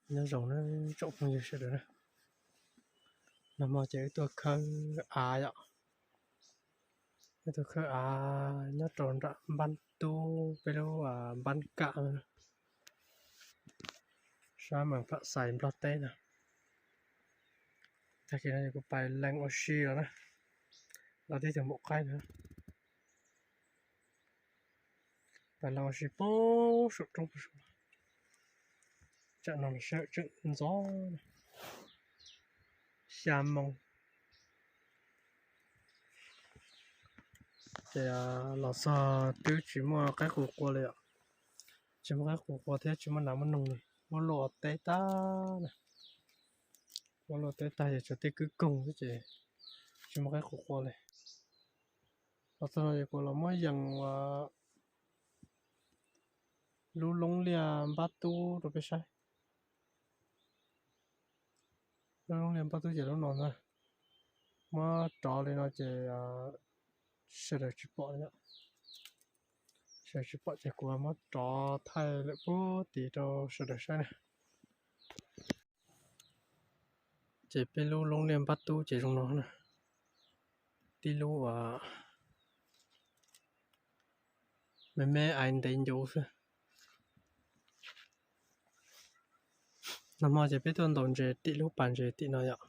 Nhớ dòng nó trộm không nhiều sẽ được đó. Nó mà chạy tua khơi à ạ. Tua khơi à, nhớ trộm đã bắn tu, bê lô à, bắn cạ. Sao mà phải xài blot tê nè. Chắc khi này cũng phải lăng ô xi rồi đó. Là tí chồng bộ khai nữa. Và lo xì bố sụp trống sụp. Chợ nằm sợ trận gió. Xa mông. Thì, à, lò xo tứ chỉ mua cái củ cua lì ạ. Chỉ mua cái củ cua thế chỉ mua nắm mua nùng lì. Mua lô té ta nè. Mua lô té ta thì cho tê cứ cùng chứ chị. Chỉ mua cái củ cua lì. Lò xo nọ ເຈົ້າ ກວດລາວມາຍັງວ່າ ລູກໂຮງຮຽນບ້ານຕູ້ ໂຕເປໄຊ ລູກໂຮງຮຽນບ້ານຕູ້ ເຈົ້າ ລູກນ້ອງນະ ມາຈອເລີຍເນາະ ເຈົ້າ ສະເດີຈິປອກເນາະ ສະເດີຈິປອກ ເຈົ້າ ກວດມາຈອໄທເລີຍ ປູຕີໂຕ ສະເດີໄຊນະ. ເຈົ້າ ເປັນລູກໂຮງຮຽນບ້ານຕູ້ ເຈົ້າ ລູກນ້ອງນະ ຕິລູກວ່າ ແມ່ແມ່ອາຍເດນໂຢຊະ ນຳມາ ເຈົ້າ ເປັນຕົວໂຕເຈຕິ ລູກປານເຈຕິເນາະ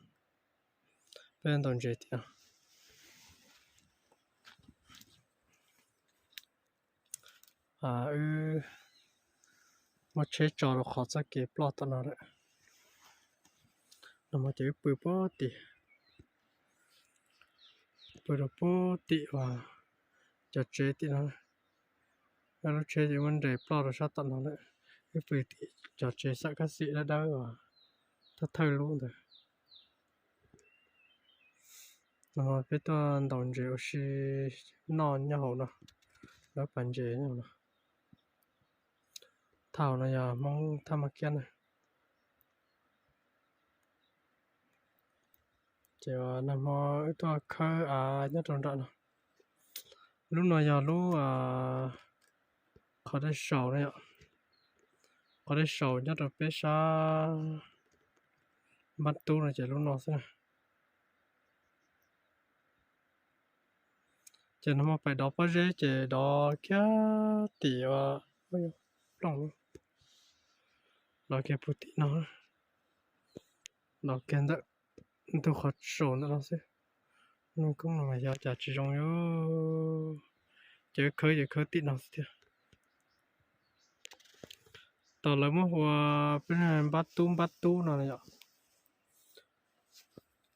ເປັນໂຕເຈຕິເນາະ. ອ່າ ເອີ ມາເຊຈອລະຂໍສະເກບລໍຕອນນັ້ນແຫຼະ ນຳມາຈະປຶບປົດຕິ ປຶບປົດຕິວ່າ ຈະເຈຕິນະ ແລ້ວເຊຈະມັນເດປລໍໂທລະສັບຕອນນັ້ນແຫຼະ ປຶບຕິ ຈະເຈສັງກະສີລະໄດ້ວ່າ ຖ້າເທີລູເດີ. ເນາະ ເປັນຕົວດອນເຈໂອຊີນອນຍາໂຮເນາະ ແລ້ວປັນເຈຍາໂຮເນາະ ເທົ່ານະຍາມອງທຳມະກຽນນະ ເຈວ່ານຳມອຕົວເຄີອາຍາໂຕນະເນາະ ລຸນນອຍາລຸ ອາ ຂໍໄດ້ເຊົາເນາະ ຂໍໄດ້ເຊົາຍາໂຕເປຊາ ບັນຕູນະ ເຈລຸນນອຊະ ເຈນຳມາໄປດອກປະເຈ ເຈດອກຄຽຕິວ່າ ໂອ້ຍ ປອງ ດອກຄຽປຸຕິເນາະ ດອກຄຽນເດີ ໂຕຂໍໂຊນະເນາະ ນຸ່ງກຸ້ງນຳມາຍາຈາຈິຍົງຢູ່ ເຈເຄີຍ ເຈເຄີຍຕິເນາະ ຕອນລາວມາຫົວເປັນບັດຕຸ້ມບັດຕຸ້ມເນາະ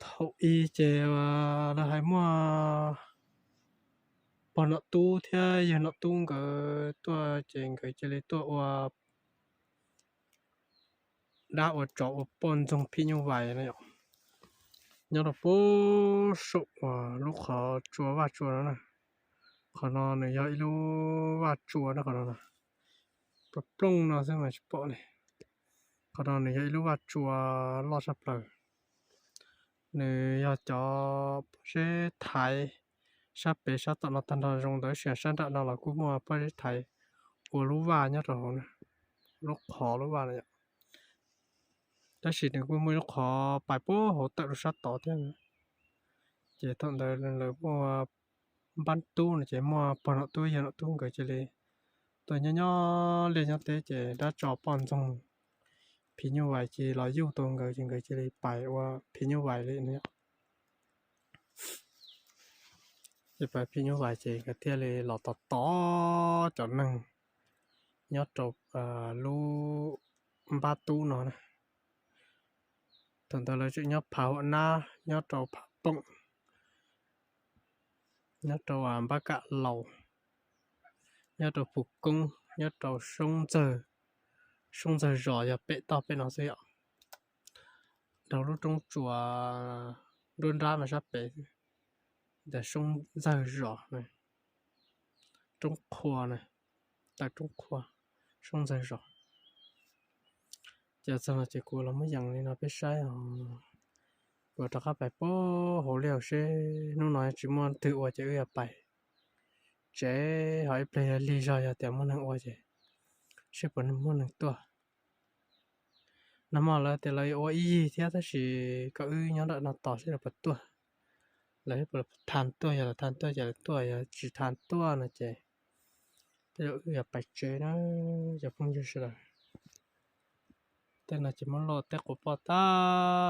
ເທົ່າອີເຈວ່າລະໄຫມົວ ປອນເນາະຕູ້ເທຍເນາະຕູ້ເກີຕົວເຈງເກີເຈເລຕົວອວບ ດາອວບຈອກອວບປ່ອນຈົງພິຍວາຍນະ ຍອດໂປໂຊວ່າ ລູກຂໍຈົວວ່າຈົວນະ ຂໍນອນນະ ຍອດອີລູວ່າຈົວນະ ຂໍນອນນະ ປະປຸງນອນເຊິ່ງມາສະເປາະນີ້ ຂໍນອນນະ ຍອດອີລູວ່າຈົວ ລອດສະເປີ ເນີຍອດຈອບເຊໄທ ຊາເປຊາຕອນນອນຕັນດອນຈົງເດີ ຊຽງຊານດະນອນລາກູມົວ ປະເທດໄທ ໂອລູວາຍອດໂຕນະ ລູກຂໍລູກວ່ານະ ຕາຊິໜຶ່ງກູມຸຍລູກຂໍ ປາຍໂປໂຫເຕີລູຊາຕໍເທື່ອນະ ເຈໂຕນເດີເລີຍ ເລີຍມົວ ບັນຕູນະ ເຈມົວປອນເນາະຕູ້ເນາະຕູ້ເກີເຈເລ ຕົວຍໍ້ໆ ລຽນຍໍ້ເຕເຈ ດາຈອປອນຊົງ ພິຍວາຍເຈ ລອຢູໂຕເກີເຈເລ ໄປວ່າພິຍວາຍເລີຍເນາະ ເຈໄປພິຍວາຍເຈກະເທຍເລ ລອຕອຕອຈອນໜຶ່ງ ຍອດໂຕ ເອີ ລູບາຕູນອນະ ຕົນຕະເລີຈະຍອດຜາຫົວໜ້າ ຍອດໂຕຜາປົງ ຍອດໂຕ ອາ ບາກະເລົາ ຍອດໂຕຜູກົງ ຍອດໂຕຊົງເຈີ ຊົງເຈີ ຢໍ ຢໍເປະຕໍ່ເປະນອນຊື ດອກລູກຕົງຈົວ ໂດນດາມາຊາເປ ແຕ່ຊົງເຈີ ຢໍ ຕົງຄົວນະ ຕາຕົງຄົວ ຊົງເຈີ ຢໍ ເຈົ້າສະໜາເຈໂກລະມະຍັງນີ້ນະ ໄປໃຊ້ເອົາ ກວດຕະຂາໄປໂປໂຫລຽວເຊ ໜູນ້ອຍຈິມ່ວນຖືອວຍຈະເອື້ອໄປ ເຈ ເຮົາອີເປລີຈອຍແຕ່ມໍໜຶ່ງອວຍເຈ ຊິປະມານໜຶ່ງຕົວ ນຳມາແລ້ວ ແຕ່ລາວອວຍອີ່ທຽບ ແຕ່ຊິກະອືຍ້ອນດອກນອກຕໍ່ຊິລະປະຕົວະ ລະເຮັດປະທານຕົວະ ຢາລະທານຕົວະ ຢາລະຕົວະ ຢາຊິທານຕົວະນະເຈ ແຕ່ລາວອືຢາໄປເຈນະ ຢາພຸ້ງຢູ່ຊິລະ ແຕ່ນະເຈມາລໍແຕ່ໂກປອຕາ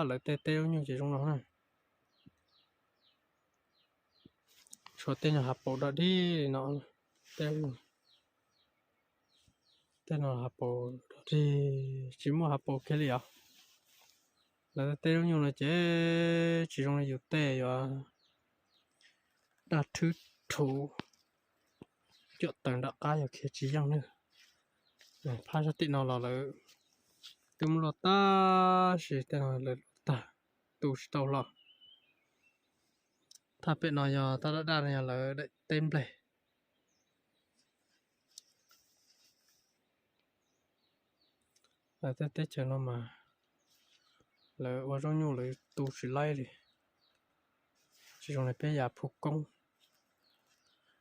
ລະແຕ່ເຕຍອງຢູ່ເຈຈົງນອກນະ ໂຊເຕຍອງຫາໂປດອກດີເນາະ ແຕ່ ແຕ່ນອນຫາໂປດອກດີ ຊິມົວຫາໂປເຄລີອາ ລະແຕ່ເຕຍອງຢູ່ນະເຈ ຊິຈົງໄດ້ຢູ່ແຕ່ຢູ່ອາ ດາດຖືໂຖ ຈວດເຕີງດາກາຢູ່ເຄຈີຢ່າງໜຶ່ງ ພາສະຕິນອນລໍເລີ ຕຶມລໍຕາ ຊິແຕ່ນອນເລີຕາ ຕູຊິເຕົາລໍ ຖ້າເປັນນອນຍໍ ຕາດາດານອນຍໍເລີ ໄດ້ເຕັມເລີຍ. ແຕ່ເຕະເຈີນອກມາ ແລ້ວວ່າຈອງຢູ່ເລີຍ ຕູຊິໄລ່ເລີຍ ຊິຈົງໃນເປ້ຢາຜູກກົງ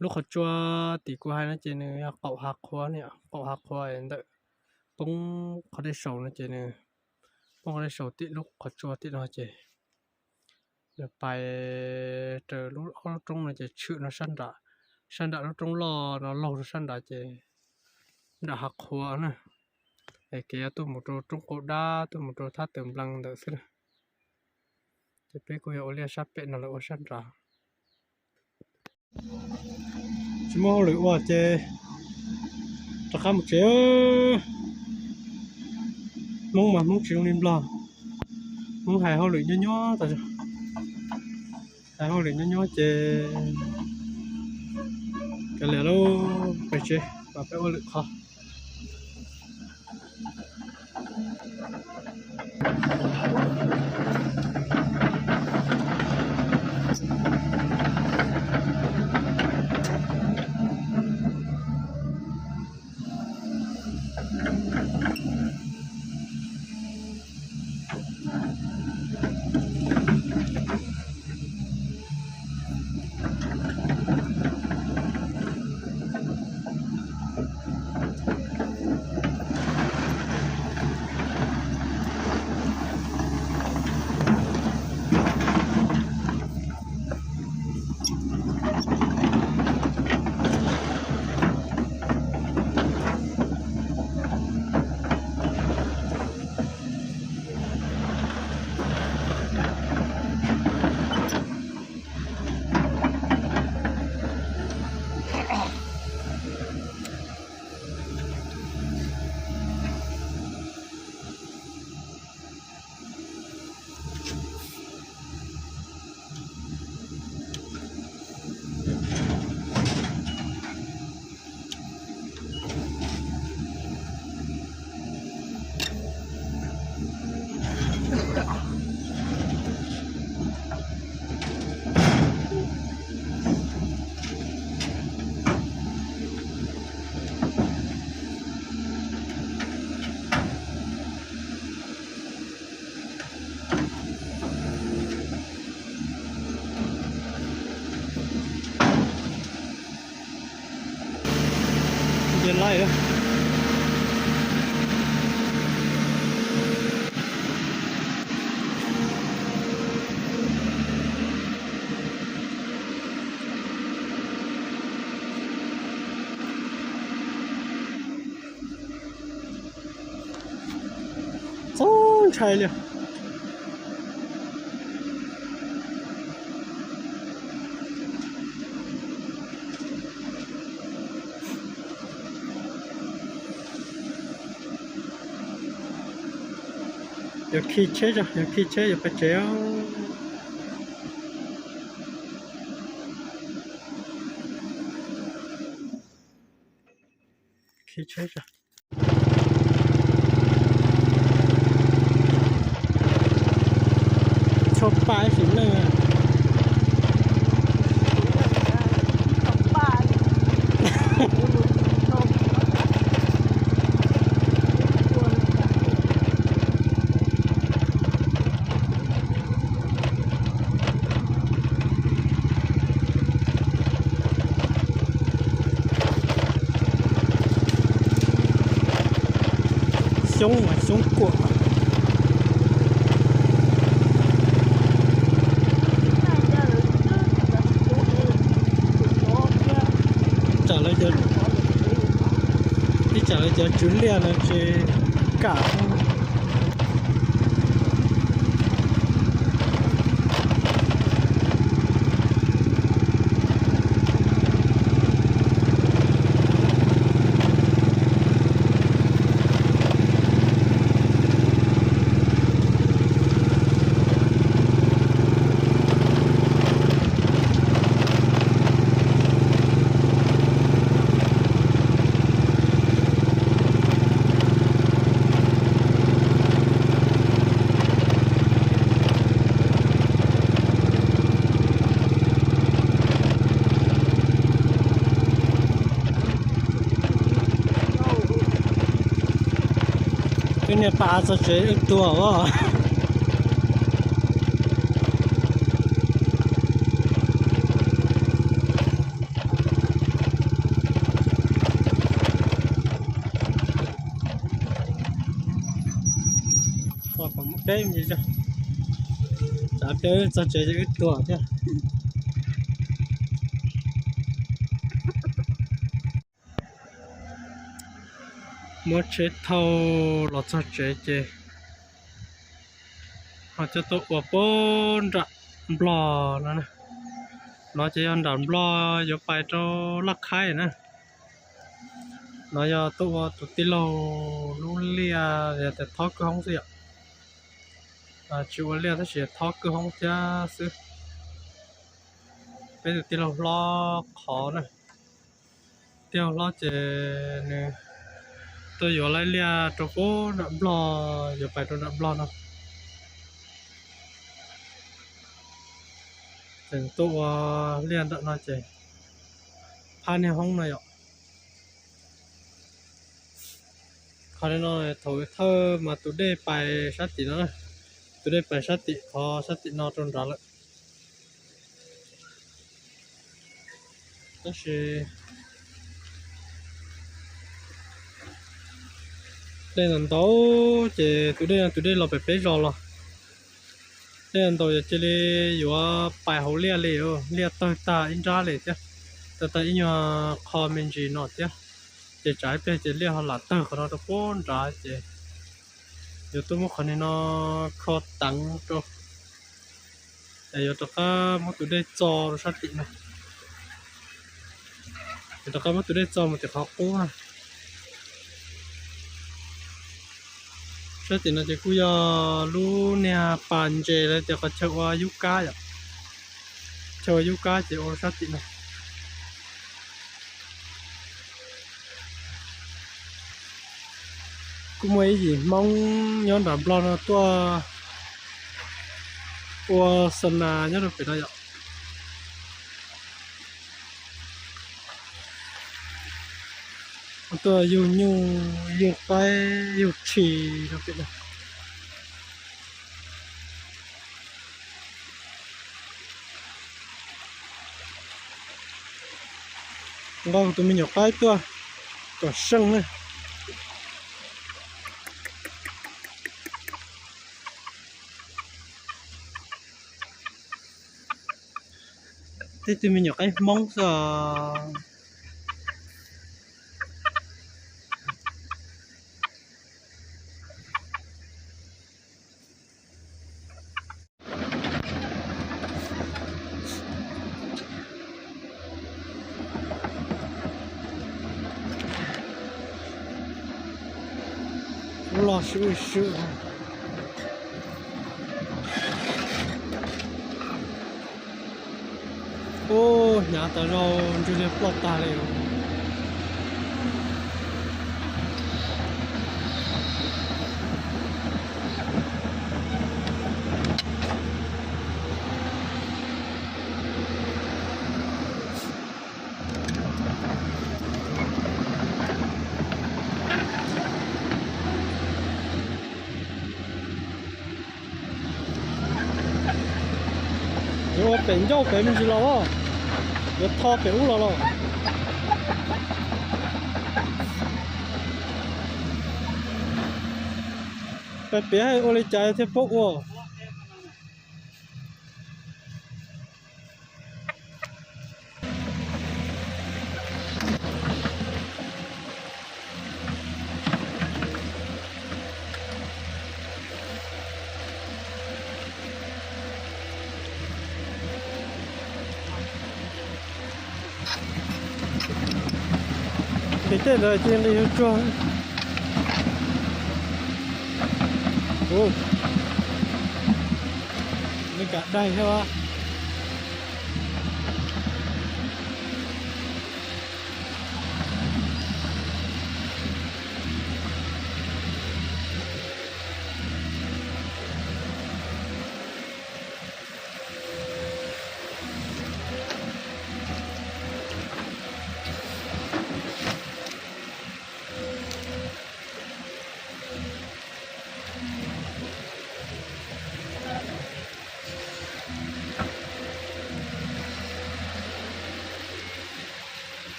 ລູກເຂົາຈົວຕີກູໄຮນະເຈ ເນາະ ເກົາະຫາກຂົວເນາະ ເກົາະຫາກຂົວ ອັນເດ ປົງເຂົາໄດ້ເສົານະເຈ ເນາະ ປົງເຂົາໄດ້ເສົາຕິລູກເຂົາຈົວຕິເນາະເຈ. ດຽວໄປເຈີລູກອອກລູກຕົງນະເຈ ຊືນອນຊັນດາ ຊັນດາລູກຕົງລໍນອນລໍນຊັນດາເຈ ດາຫັກຫົວນະ ໄອ້ເກຍຕູ້ໝູໂຕຕົງໂກດາ ຕູ້ໝູໂຕທ່າເຕີມບລັງເດີຊະນະ ເຈເປກູຢາໂອເລຍຊາເປນນະລະໂອຊັນດາ. ຊິມອງເລີຍວ່າເຈ ຕະຄຳເຈ ເອີ ມົງມາ ມົງຈິງລິມບລາ ມົງໄຫເຮົາເລີຍຍໍ້ໆ ຕາ ໄຫເຮົາເລີຍຍໍ້ໆ ເຈ ກະແລ້ວໂລ ໄປເຈ ມາໄປໂອເລີຍຂໍ. ເຢັນໄລ່ເດີ. ໂອ້ຍ ໃຊ່ເລີຍ. ຢ່າຂີ່ເຊຍຈ້ະ ຢ່າຂີ່ເຊຍ ຢ່າໄປເຊຍ ຂີ່ເຊຍຈ້ະ. ຊົກປາຍສິເລີຍ ຊົກປາຍ. ຊົງ ຊົງກວາ. Yus liaj no ces kam. Twb niaj pas txog tsev wb tuag os. Txog pem mus deb ntsis, tsam peb txog tsev ces wb tuag thiab. Muab tsheb thau los txog tsev ces ho coj tuaj ua puag nram Nplog no na. No ces yog nram Nplog yuav pais rau Laj Khaib na. No yog tuaj ua tus tij laug lub liaj, yog tias thob kwj hoob xwb yom. Tsis ua liaj tab sis thob kwj hoob thiab xwb. Peb tus tij laug hlob qhov na, tij laug hlob ces nws tuaj yuav laij liaj rau puag nram Nplog, yuav pais rau nram Nplog no. Tseem tuaj ua liaj nram no ces phaj niaj hoob no yom. Qhov no thaum thawj mas tus dej pais sab tim no na, tus dej pais sab tim, qhov sab tim no rau nrad lawm. Tab sis dej ntau ntau ces tus dej no tus dej los pem peb zos los. Dej ntau yog cia li yuav pais hauv liaj li, liaj tawg tag ib nrab li thiab, tawg tag ib nyuag qho me ntsis no thiab. Ces tsam ib pliag ces liaj ho lam tawg qhov no rau puag nrad ces yuav tuaj muab qhov no kho teev rau, es yuav rov qab muab tus dej txo rau sab tim no. Yuav rov qab muab tus dej txo mus tim qhov qub na. Sab tim no ces kuj yog lub niag pas ntses los tias qhov chaw ua yub kab yom, chaw ua yub kab ces ua sab tim no. Kuj muaj ib yim Hmoob nyob nram Nplog no tuaj ua xa nas nyob rau pem no yom. Tuaj yug nyuj, yug qaib, yug tshis rau pem no. Nqa kuv tus me nyuam qaib tuaj kom seej na. Tej tus me nyuam qaib Hmoob xwb os. Los swb swb. Ub, hnyav tas zog, ntswg liag ploj tag li. Yuav pem ncauj pem me ntsis los, yuav tho pem ub los los. Pem pem ua li cas thiaj paub ua. ເຕັດເລີຍຈິງລີຢູ່ຈວງ. ໂອ້ ນີ້ກະໄດ້ແທ້ວະ.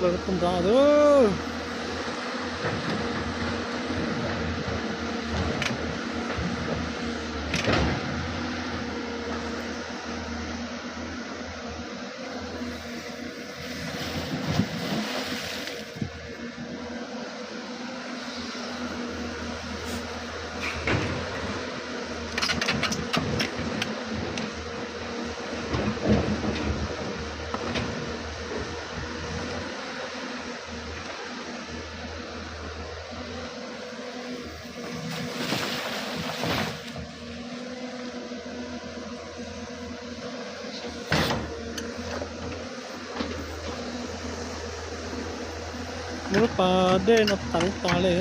ເບິ່ງຄົນລາວເດີ. Mula pa de na tang pa le.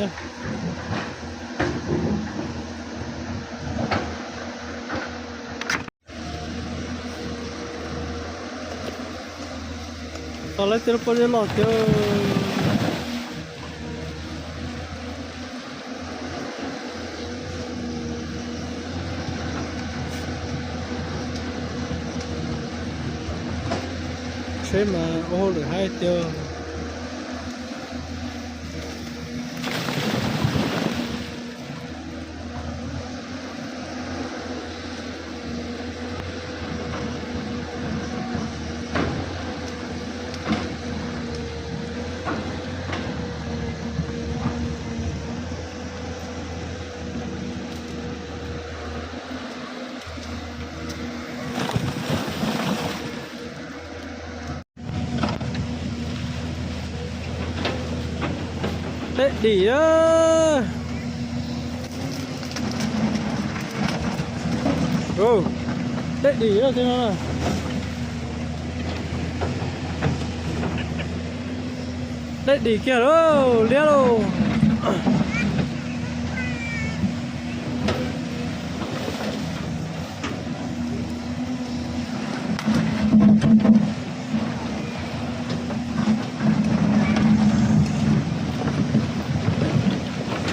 Tole tiro pode lo tiro. Che ma o le hai tiro. ເຕະດີເດີ. ໂອ້ ເຕະດີເດີ ເຕະມາ ເຕະດີກຽວໂລ ລ້ຽວໂລ.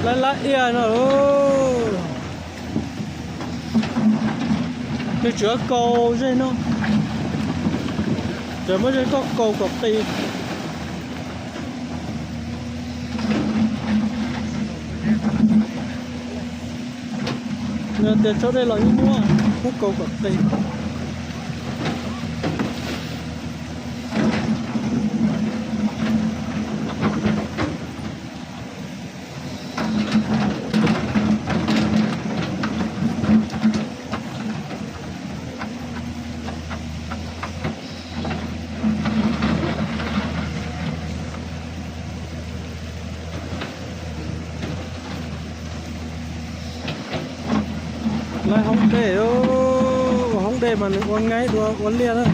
ລາຍລະອຽດເນາະ ໂອ້ ເປັນເສືອເກົ່າເລີຍເນາະ ແຕ່ມັນກໍເກົ່າກວ່າປີ ເຫຼືອແຕ່ເຈົ້າໄດ້ລອຍງົວ ຜູ້ເກົ່າກວ່າປີ. ລາຍຫ້ອງເດ ໂອ້ ຫ້ອງເດມັນວ່າງ່າຍ ວ່າ ວ່າລຽນນະ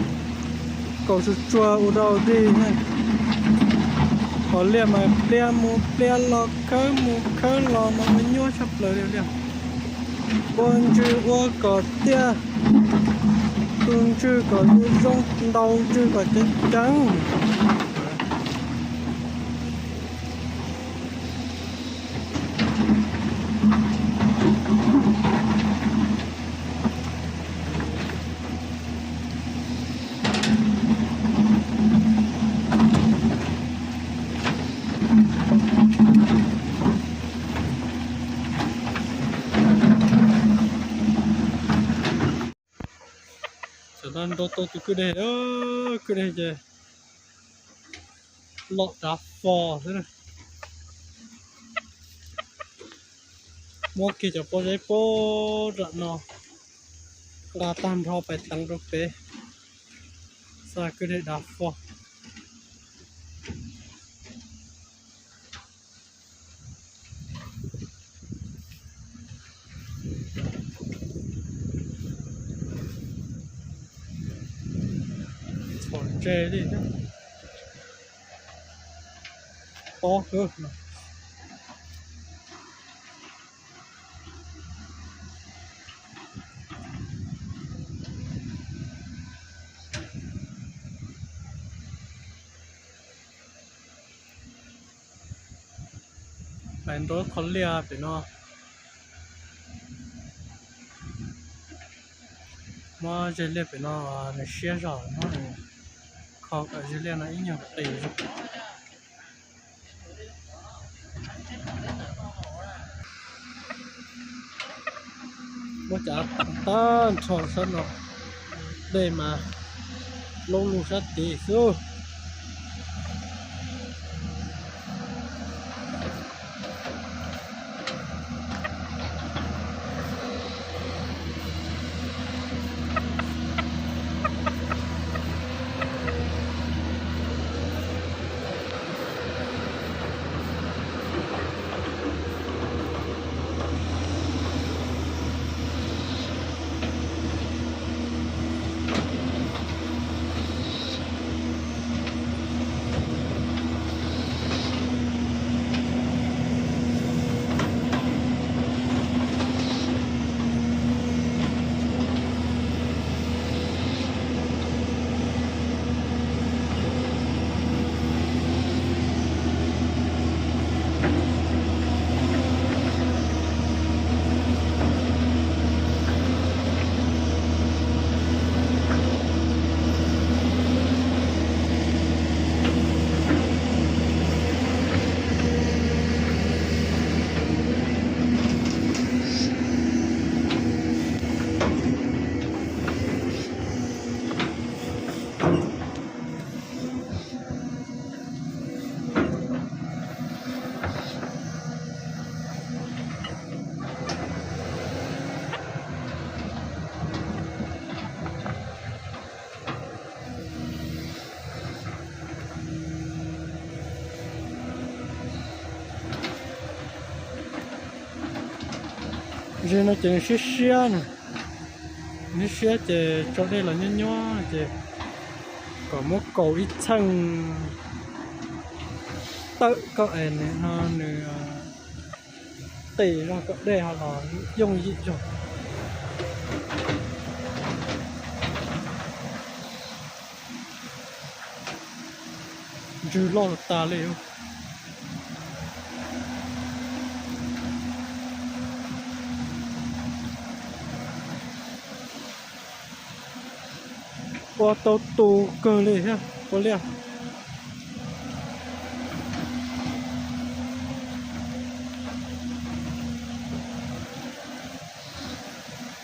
ກໍສຸດຈົວອຸດອລດີນະ ກໍລຽນມາເປຍໝູ່ເປຍຫຼອກ ເຄີໝູ່ເຄີຫຼອກ ມາເປັນຍົວະຊັບເລີລຽນ Bonjour, ອວກກໍເຕຍ Bonjour ກໍຢູ່ຊົງ Bonjour ກໍເຈັງຈັງ. ສະນັ້ນ ໂຕໂຕ ຄືເດ ເອີ ຄືເດເຈ ເລາະດາຟໍ ຊະນະ ໝົດກິດຈະໂປເດໂປດະເນາະ ລາຕາມທໍ່ໄປຕັງໂຕເປ ສາຄືເດດາຟໍ. ໂອເຄ ໂອ້ ເອີ. ໄປໂຕຄອນເລຍເປເນາະ ມາເຈເລເປເນາະ ເນເຊຍເນາະ ຄອນເລຍນະ ອີ່ຫຍັງເຕ ບໍ່ຈະຕັງຕ້ານທອງຊັ້ນເນາະ ໄດ້ມາລົງລູຊາຕິຊູ. Dze no ces nws siab siab na, nws siab ces tso dej los nyob nyob ces kom muab kaus ib txheej tawm kom es nws no nws tes zog kom dej ho los yooj yim zog. Ntsws loj tas li. Ua tau tu kawg li thiab puav leej.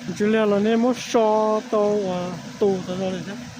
Ntsws lias los nej muab so tau ua tu tas zog li thiab.